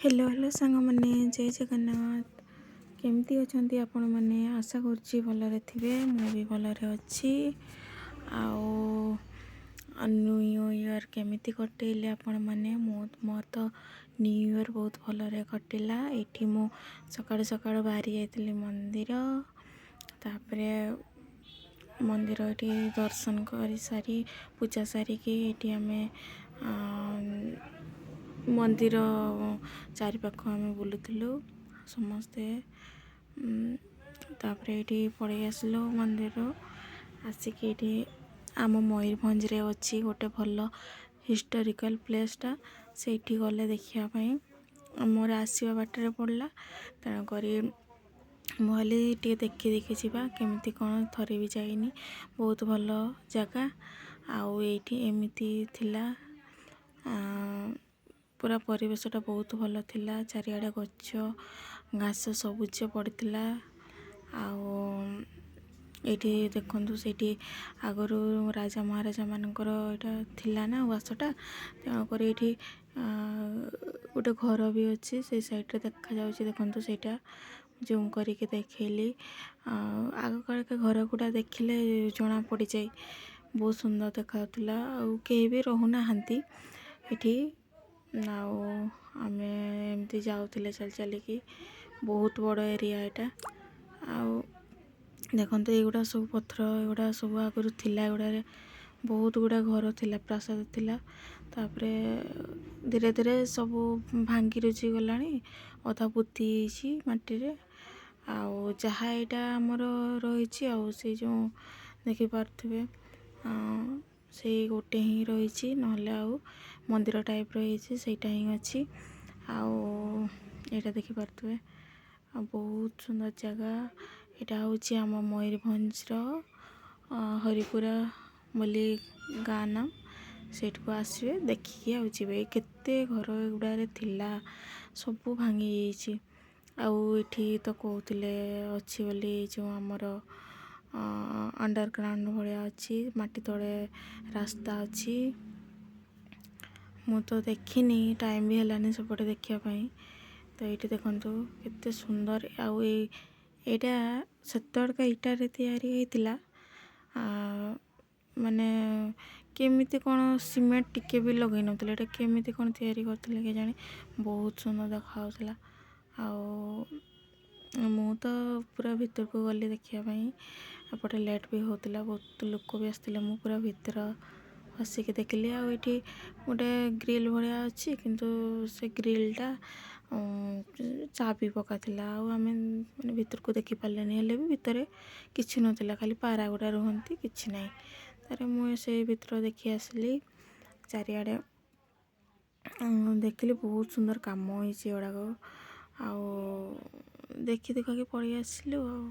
Hello hello ସାଙ୍ଗମାନେ, ଜୟ ଜଗନ୍ନାଥ। କେମିତି ଅଛନ୍ତି ଆପଣମାନେ? ଆଶା କରୁଛି ଭଲରେ ଥିବେ। ମୁଁ ବି ଭଲରେ ଅଛି। ଆଉ ନ୍ୟୁ ଇୟର୍ କେମିତି କଟେଇଲେ ଆପଣମାନେ? ମୁଁ ମୋର ତ ନ୍ୟୁ ଇୟର୍ ବହୁତ ଭଲରେ କଟିଲା। ଏଇଠି ମୁଁ ସକାଳୁ ସକାଳୁ ବାହାରି ଯାଇଥିଲି ମନ୍ଦିର। ତାପରେ ମନ୍ଦିର ଏଠି ଦର୍ଶନ କରିସାରି, ପୂଜା ସାରିକି ଏଇଠି ଆମେ ମନ୍ଦିର ଚାରିପାଖ ଆମେ ବୁଲୁଥିଲୁ ସମସ୍ତେ। ତାପରେ ଏଇଠି ପଳେଇ ଆସିଲୁ। ମନ୍ଦିର ଆସିକି ଏଇଠି ଆମ ମୟୂରଭଞ୍ଜରେ ଅଛି ଗୋଟେ ଭଲ ହିଷ୍ଟୋରିକାଲ୍ ପ୍ଲେସ୍ଟା, ସେଇଠି ଗଲେ ଦେଖିବା ପାଇଁ। ମୋର ଆସିବା ବାଟରେ ପଡ଼ିଲା, ତେଣୁକରି ମୁଁ ହେଲି ଟିକେ ଦେଖି ଦେଖି ଯିବା କେମିତି କ'ଣ, ଥରେ ବି ଯାଇନି। ବହୁତ ଭଲ ଜାଗା। ଆଉ ଏଇଠି ଏମିତି ଥିଲା, ପୁରା ପରିବେଶଟା ବହୁତ ଭଲ ଥିଲା। ଚାରିଆଡ଼େ ଗଛ ଘାସ ସବୁଜ ପଡ଼ିଥିଲା। ଆଉ ଏଇଠି ଦେଖନ୍ତୁ, ସେଇଠି ଆଗରୁ ରାଜା ମହାରାଜାମାନଙ୍କର ଏଇଟା ଥିଲା ନା ଉଆସଟା, ତେଣୁକରି ଏଇଠି ଗୋଟେ ଘର ବି ଅଛି ସେଇ ସାଇଡ଼୍ରେ ଦେଖାଯାଉଛି। ଦେଖନ୍ତୁ, ସେଇଟା ଜୁମ୍ କରିକି ଦେଖେଇଲି। ଆଉ ଆଗକାଳିକା ଘର ଗୁଡ଼ା ଦେଖିଲେ ଜଣା ପଡ଼ିଯାଏ, ବହୁତ ସୁନ୍ଦର ଦେଖାଯାଉଥିଲା। ଆଉ କେହି ବି ରହୁନାହାନ୍ତି ଏଠି। ଆଉ ଆମେ ଏମିତି ଯାଉଥିଲେ ଚାଲି ଚାଲିକି। ବହୁତ ବଡ଼ ଏରିଆ ଏଇଟା। ଆଉ ଦେଖନ୍ତୁ, ଏଇଗୁଡ଼ା ସବୁ ପଥର, ଏଗୁଡ଼ା ସବୁ ଆଗରୁ ଥିଲା। ଏଗୁଡ଼ାରେ ବହୁତ ଗୁଡ଼ା ଘର ଥିଲା, ପ୍ରାସାଦ ଥିଲା। ତାପରେ ଧୀରେ ଧୀରେ ସବୁ ଭାଙ୍ଗି ରୁଜି ଗଲାଣି, ଅଧା ପୋତି ହେଇଛି ମାଟିରେ। ଆଉ ଯାହା ଏଇଟା ଆମର ରହିଛି, ଆଉ ସେଇ ଯେଉଁ ଦେଖିପାରୁଥିବେ, ସେଇ ଗୋଟେ ହିଁ ରହିଛି। ନହେଲେ ଆଉ ମନ୍ଦିର ଟାଇପ୍ର ହେଇଛି, ସେଇଟା ହିଁ ଅଛି। ଆଉ ଏଇଟା ଦେଖିପାରୁଥିବେ, ଆଉ ବହୁତ ସୁନ୍ଦର ଜାଗା। ଏଇଟା ହେଉଛି ଆମ ମୟୂରଭଞ୍ଜର ହରିପୁରା ବୋଲି ଗାଁ ନାଁ। ସେଇଠିକୁ ଆସିବେ, ଦେଖିକି ଆଉ ଯିବେ। କେତେ ଘର ଏଗୁଡ଼ାରେ ଥିଲା, ସବୁ ଭାଙ୍ଗି ଯାଇଛି। ଆଉ ଏଠି ତ କହୁଥିଲେ ଅଛି ବୋଲି, ଯେଉଁ ଆମର ଅଣ୍ଡରଗ୍ରାଉଣ୍ଡ ଭଳିଆ ଅଛି, ମାଟି ତଳେ ରାସ୍ତା ଅଛି। ମୁଁ ତ ଦେଖିନି, ଟାଇମ୍ ବି ହେଲାନି ସେପଟେ ଦେଖିବା ପାଇଁ। ତ ଏଇଠି ଦେଖନ୍ତୁ କେତେ ସୁନ୍ଦର। ଆଉ ଏଇଟା ସେତେବେଳକା ଇଟାରେ ତିଆରି ହେଇଥିଲା। ମାନେ କେମିତି କ'ଣ, ସିମେଣ୍ଟ ଟିକେ ବି ଲଗେଇ ନଥିଲେ, ଏଇଟା କେମିତି କ'ଣ ତିଆରି କରିଥିଲେ କେଜାଣି? ବହୁତ ସୁନ୍ଦର ଦେଖାଯାଉଥିଲା। ଆଉ ମୁଁ ତ ପୁରା ଭିତରକୁ ଗଲି ଦେଖିବା ପାଇଁ। ଏପଟେ ଲେଟ୍ ବି ହେଉଥିଲା, ବହୁତ ଲୋକ ବି ଆସିଥିଲେ। ମୁଁ ପୁରା ଭିତର ବସିକି ଦେଖିଲି। ଆଉ ଏଇଠି ଗୋଟେ ଗ୍ରିଲ୍ ଭଳିଆ ଅଛି, କିନ୍ତୁ ସେ ଗ୍ରିଲ୍ଟା ଚାବି ପକା ଥିଲା, ଆଉ ଆମେ ମାନେ ଭିତରକୁ ଦେଖିପାରିଲେନି। ହେଲେ ବି ଭିତରେ କିଛି ନଥିଲା, ଖାଲି ପାରା ଗୁଡ଼ା ରୁହନ୍ତି, କିଛି ନାହିଁ। ତାରେ ମୁଁ ସେଇ ଭିତର ଦେଖି ଆସିଲି। ଚାରିଆଡ଼େ ଦେଖିଲି, ବହୁତ ସୁନ୍ଦର କାମ ହେଇଛି ଏଗୁଡ଼ାକ। ଆଉ ଦେଖି ଦେଖାକି ପଳେଇ ଆସିଲୁ ଆଉ।